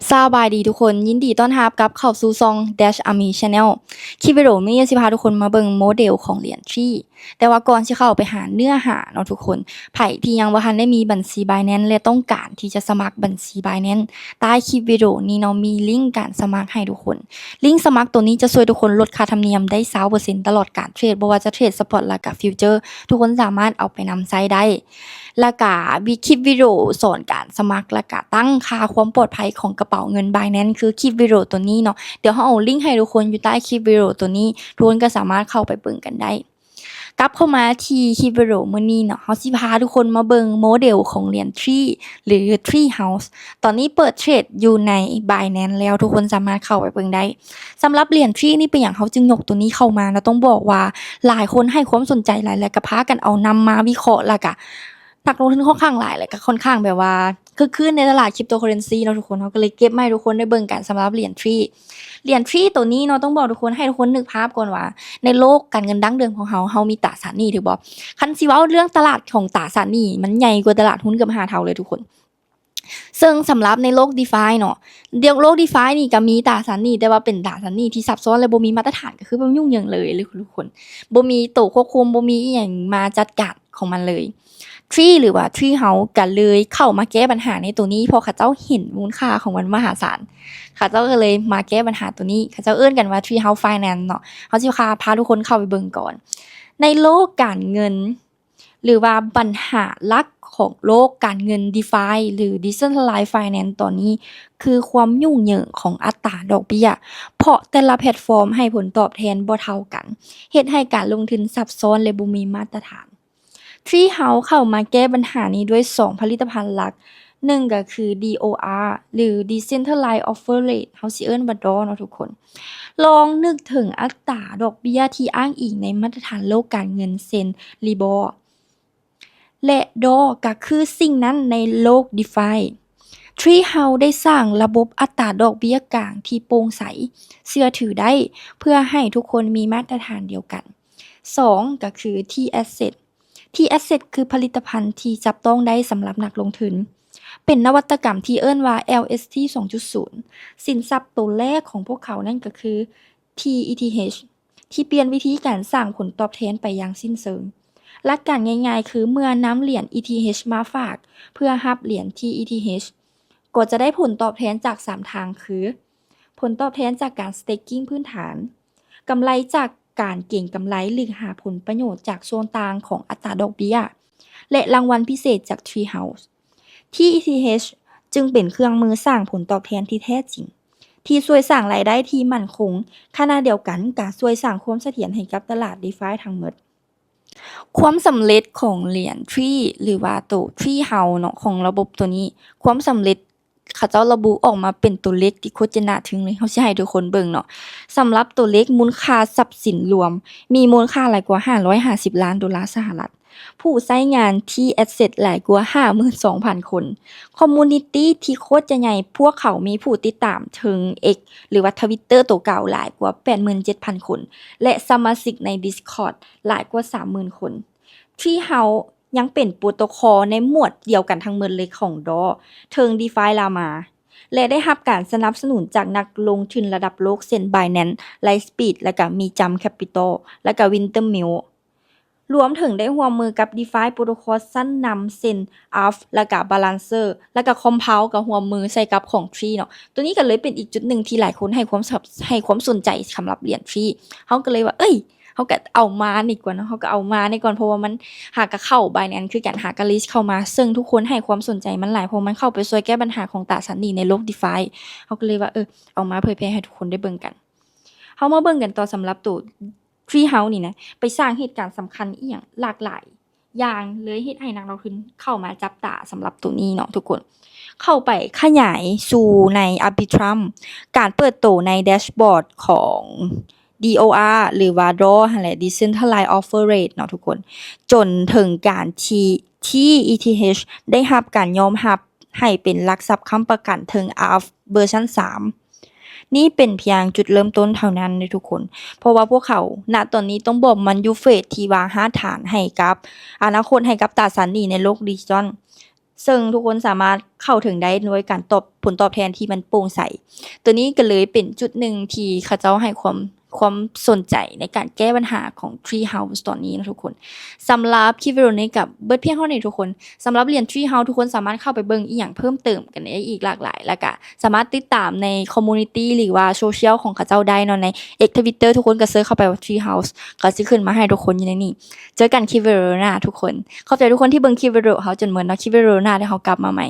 ສະບາຍດີທຸກຄົນ, ຍິນດີຕ້ອນຮັບກັບເຂົ້າສູ່ຊ່ອງ Dash Army Channel. ຄລິບວິດີໂອມື້ນີ້ຊິພາທຸກຄົນມາເບິ່ງໂມເດວຂອງຫຼຽນ Tree. ແຕ່ວ່າກ່ອນຊິເຂົ້າໄປຫາເນື້ອຫາເນາະທຸກຄົນ, ໃຜທີ່ຍັງບໍ່ທັນໄດ້ມີບັນຊີ Binance ແລະ ຕ້ອງການທີ່ຈະສະໝັກບັນຊີ Binance, ໃຕ້ຄລິບວິດີໂອນີ້ເນາະ ມີລິ້ງການສະໝັກໃຫ້ທຸກຄົນ. ລິ້ງສະໝັກໂຕນີ້ຈະຊ່ວຍທຸກຄົນລົດຄ່າທຳນຽມໄດ້ຊາວເປີເຊັນຕະຫຼອດການເທຣດ, ບໍ່ວ່າຈະເທຣດ Spot ແລະກະ Future, ທຸກຄົນສາມາດເອົາໄປນຳໃຊ້ໄດ້. ແລ້ວກະມີຄລິບວິດີໂອສອນການສະໝັກ ແລ້ວກະຕັ້ງຄ່າຄວາມປອດໄພຂອງກະເປົາເງິນ Binance ຄືຄລິບວິດີໂອໂຕນີ້ເນາະ. ດຽວເຮົາເອົາລິ້ງໃຫ້ທຸກຄົນຢູ່ໃຕ້ຄລິບວິດີໂອໂຕນີ້, ທຸກຄົນກໍສາມາດເຂົ້າໄປເບິ່ງກັນໄດ້. ກັບເຂົ້າມາທີ່ຄລິບວິດີໂອມື້ນີ້ເນາະ, ເຮົາຊິພາທຸກຄົນມາເບິ່ງໂມເດວຂອງຫຼຽນ Tree ຫຼື Tree House. ຕອນນີ້ເປີດເທຣດຢູ່ໃນ Binance ແລ້ວ, ທຸກຄົນສາມາດເຂົ້າໄປເບິ່ງໄດ້. ສຳລັບຫຼຽນ Tree ນີ້ ເປັນຫຍັງເຮົາຈຶ່ງຍົກໂຕນີ້ເຂົ້າມາເນາະ? ຕ້ອງບອກວ່າຫຼາຍຄົນໃຫ້ຄວາມສົນໃຈຫຼາຍ ແລ້ວກໍພາກັນເອົານຳມາວິເຄາະ, ແລ້ວກໍນັກລົງທຶນຄ່ອນຂ້າງຫຼາຍ ແລ້ວກໍຄ່ອນຂ້າງແບບວ່າຄຶກຄື້ນໃນຕະຫຼາດ Cryptocurrency ເນາະທຸກຄົນ. ເຮົາກໍເລີຍເກັບມາໃຫ້ທຸກຄົນໄດ້ເບິ່ງກັນສຳລັບຫຼຽນ Tree. ຫຼຽນ Tree ໂຕນີ້ເນາະ, ຕ້ອງບອກທຸກຄົນ ໃຫ້ທຸກຄົນນຶກພາບກ່ອນວ່າ ໃນໂລກການເງິນດັ້ງເດີມຂອງເຮົາ, ເຮົາມີຕາສານໜີ້ຖືກບໍ່? ຄັນຊິເວົ້າເລື່ອງຕະຫຼາດຂອງຕາສານໜີ້ ມັນໃຫຍ່ກວ່າຕະຫຼາດຮຸ້ນເກືອບຫ້າເທົ່າເລີຍທຸກຄົນ. ເຊິ່ງສຳລັບໃນໂລກ DeFi ເນາະ, ໂລກ DeFi ນີ້ກໍມີຕາສານໜີ້, ແຕ່ວ່າເປັນຕາສານໜີ້ທີ່ຊັບຊ້ອນ ແລະ ບໍ່ມີມາດຕະຖານ, ກໍຄືແບບຫຍຸ້ງເຫຍິງເລີຍທຸກຄົນ, ບໍ່ມີໂຕຄວບຄຸມ, ບໍ່ມີອີ່ຫຍັງມາຈັດການຂອງມັນເລີຍ. Tree ຫຼືວ່າ Tree House ກໍເລີຍເຂົ້າມາແກ້ບັນຫາໃນໂຕນີ້, ເພາະເຂົາເຈົ້າເຫັນມູນຄ່າຂອງມັນມະຫາສານ, ເຂົາເຈົ້າກໍເລີຍມາແກ້ບັນຫາໂຕນີ້. ເຂົາເຈົ້າເອີ້ນກັນວ່າ Tree House Finance ເນາະ. ເຮົາຊິພາ ພາທຸກຄົນເຂົ້າໄປເບິ່ງກ່ອນ. ໃນໂລກການເງິນ ຫຼືວ່າບັນຫາຫຼັກຂອງໂລກການເງິນ DeFi ຫຼື Decentralized Finance ຕອນນີ້ ຄືຄວາມຫຍຸ້ງເຫຍິງຂອງອັດຕາດອກເບ້ຍ, ເພາະແຕ່ລະແພລດຟອມໃຫ້ຜົນຕອບແທນບໍ່ເທົ່າກັນ, ເຮັດໃຫ້ການລົງທຶນຊັບຊ້ອນ ແລະ ບໍ່ມີມາດຕະຖານ. Tree House ເຂົ້າມາແກ້ບັນຫານີ້ດ້ວຍສອງຜະລິດຕະພັນຫຼັກ, ໜຶ່ງກໍຄື DOR ຫຼື Decentralized Offer Rate, ເຮົາຊິເອີ້ນວ່າ DOR ເນາະທຸກຄົນ. ລອງນຶກເຖິງອັດຕາດອກເບ້ຍທີ່ອ້າງອີງໃນມາດຕະຖານໂລກການເງິນ ເຊັ່ນ LIBOR ແລະ DOR ກໍຄືສິ່ງນັ້ນໃນໂລກ DeFi. Tree House ໄດ້ສ້າງລະບົບອັດຕາດອກເບ້ຍກາງທີ່ໂປ່ງໃສ, ເຊື່ອຖືໄດ້, ເພື່ອໃຫ້ທຸກຄົນມີມາດຕະຖານດຽວກັນ. ສອງ ກໍຄື T-Asset. T-Asset ຄືຜະລິດຕະພັນທີ່ຈັບຕ້ອງໄດ້ສຳລັບນັກລົງທຶນ. ເປັນນະວັດຕະກຳທີ່ເອີ້ນວ່າ LST ສອງຈຸດສູນ. ສິນຊັບໂຕແລກຂອງພວກເຂົານັ້ນກໍຄື T-ETH ທີ່ປ່ຽນວິທີການສ້າງຜົນຕອບແທນໄປຢ່າງສິ້ນເຊີງ. ຫຼັກການງ່າຍໆຄື ເມື່ອນຳຫຼຽນ ETH ມາຝາກເພື່ອຮັບຫຼຽນ T-ETH ກໍຈະໄດ້ຜົນຕອບແທນຈາກສາມທາງຄື ຜົນຕອບແທນຈາກການ staking ພື້ນຖານ, ກຳໄລຈາກການເກັງກຳໄລ ຫຼື ຫາຜົນປະໂຫຍດຈາກສ່ວນຕ່າງຂອງອັດຕາດອກເບ້ຍ ແລະ ລາງວັນພິເສດຈາກ Tree House. T-ETH ຈຶ່ງເປັນເຄື່ອງມືສ້າງຜົນຕອບແທນທີ່ແທ້ຈິງ ທີ່ຊ່ວຍສ້າງລາຍໄດ້ທີ່ໝັ້ນຄົງ, ຂະນະດຽວກັນກໍຊ່ວຍສ້າງຄວາມສະຖຽນໃຫ້ກັບຕະຫຼາດ DeFi ທັງໝົດ. ຄວາມສຳເລັດຂອງຫຼຽນ Tree ຫຼືວ່າໂຕ Tree House ເນາະ, ຂອງລະບົບໂຕນີ້, ຄວາມສຳເລັດ ເຂົາເຈົ້າລະບຸອອກມາເປັນຕົວເລກທີ່ໂຄດຈະໜ້າທຶ່ງເລີຍ. ເຮົາຊິໃຫ້ທຸກຄົນເບິ່ງເນາະ. ສຳລັບຕົວເລກມູນຄ່າຊັບສິນລວມ ມີມູນຄ່າຫຼາຍກວ່າຫ້າຮ້ອຍຫ້າສິບລ້ານໂດລາສະຫະລັດ, ຜູ້ໃຊ້ງານ T-Asset ຫຼາຍກວ່າຫ້າໝື່ນສອງພັນຄົນ, Community ທີ່ໂຄດຈະໃຫຍ່, ພວກເຂົາມີຜູ້ຕິດຕາມເທິງ X ຫຼືວ່າ Twitter ໂຕເກົ່າຫຼາຍກວ່າແປດໝື່ນເຈັດພັນຄົນ ແລະ ສະມາຊິກໃນ Discord ຫຼາຍກວ່າສາມໝື່ນຄົນ. Tree House ຍັງເປັນໂປຣໂຕຄໍລໃນໝວດດຽວກັນທັງໝົດເລີຍຂອງ DOR ເທິງ DeFi Llama ແລະ ໄດ້ຮັບການສະໜັບສະໜູນຈາກນັກລົງທຶນລະດັບໂລກ ເຊັ່ນ Binance, Lightspeed ແລະ ກະ Meejamm Capital ແລະ ກະ Wintermute. ລວມເຖິງໄດ້ຮ່ວມມືກັບ DeFi ໂປຣໂຕຄໍລຊັ້ນນຳ ເຊັ່ນ Aave ແລະ ກະ Balancer ແລະ ກະ Compound ກໍຮ່ວມມືໃສ່ກັບຂອງ Tree ເນາະ. ໂຕນີ້ກໍເລີຍເປັນອີກຈຸດໜຶ່ງທີ່ຫຼາຍຄົນໃຫ້ຄວາມ ໃຫ້ຄວາມສົນໃຈສຳລັບຫຼຽນ Tree. ເຮົາກໍເລີຍວ່າ ເອີຍ ເຮົາກໍເອົາມານີ້ກ່ອນເນາະ, ເຮົາກໍເອົາມານີ້ກ່ອນ, ເພາະວ່າມັນຫາກໍເຂົ້າ Binance ຄືກັນ, ຫາກໍ list ເຂົ້າມາ, ເຊິ່ງທຸກຄົນໃຫ້ຄວາມສົນໃຈມັນຫຼາຍ, ເພາະມັນເຂົ້າໄປຊ່ວຍແກ້ບັນຫາຂອງຕາສານໜີ້ໃນໂລກ DeFi. ເຮົາກໍເລີຍວ່າ ເອີ ເອົາມາເຜີຍແຜ່ໃຫ້ທຸກຄົນໄດ້ເບິ່ງກັນ. ເຮົາມາເບິ່ງກັນຕໍ່ສຳລັບໂຕ Tree House ນີ້ນະ, ໄປສ້າງເຫດການສຳຄັນອີ່ຫຍັງຫຼາກຫຼາຍຢ່າງເລີຍ ເຮັດໃຫ້ນັກລົງທຶນເຂົ້າມາຈັບຕາສຳລັບໂຕນີ້ເນາະທຸກຄົນ. ເຂົ້າໄປຂະຫຍາຍສູ່ໃນ Arbitrum, ການເປີດໂຕໃນ dashboard ຂອງ DOR ຫຼືວ່າ DOR ຫັ້ນແຫຼະ, Decentralized Offer Rate ເນາະທຸກຄົນ, ຈົນເຖິງການທີ່ T-ETH ໄດ້ຮັບການຍອມຮັບໃຫ້ເປັນຫຼັກຊັບຄ້ຳປະກັນເທິງ Aave ເວີຊັນສາມ. ນີ້ເປັນພຽງຈຸດເລີ່ມຕົ້ນເທົ່ານັ້ນເດ້ທຸກຄົນ, ເພາະວ່າພວກເຂົາ ນະຕອນນີ້ຕ້ອງບອກມັນຢູ່ເຟສທີ່ວ່າຮາກຖານໃຫ້ກັບອະນາຄົດ ໃຫ້ກັບຕາສານໜີ້ໃນໂລກດິຈິຕອນ. ເຊິ່ງທຸກຄົນສາມາດເຂົ້າເຖິງໄດ້ດ້ວຍການຕອບ ຜົນຕອບແທນທີ່ມັນໂປ່ງໃສ. ໂຕນີ້ກໍເລີຍເປັນຈຸດໜຶ່ງທີ່ເຂົາເຈົ້າໃຫ້ຄວາມ ຄວາມສົນໃຈໃນການແກ້ບັນຫາຂອງ Treehouse ຕອນນີ້ນະທຸກຄົນ. ສຳລັບຄລິບວິດີໂອນີ້ກໍເບິດພຽງເທົ່ານີ້ທຸກຄົນ. ສຳລັບຫຼຽນ Treehouse ທຸກຄົນສາມາດເຂົ້າໄປເບິ່ງອີ່ຫຍັງເພີ່ມເຕີມກັນໄດ້ອີກຫຼາກຫຼາຍ ແລ້ວກໍສາມາດຕິດຕາມໃນ community ຫຼືວ່າ social ຂອງເຂົາເຈົ້າໄດ້ເນາະ ໃນ X Twitter ທຸກຄົນກໍເສີດເຂົ້າໄປວ່າ Treehouse ກໍຊິຂຶ້ນມາໃຫ້ທຸກຄົນຢູ່ໃນນີ້. ເຈີກັນຄລິບວິດີໂອໜ້າທຸກຄົນ. ຂອບໃຈທຸກຄົນທີ່ເບິ່ງຄລິບວິດີໂອເຮົາຈົນໝົດເນາະ. ຄລິບວິດີໂອໜ້າດຽວເຮົາກັບມາໃໝ່.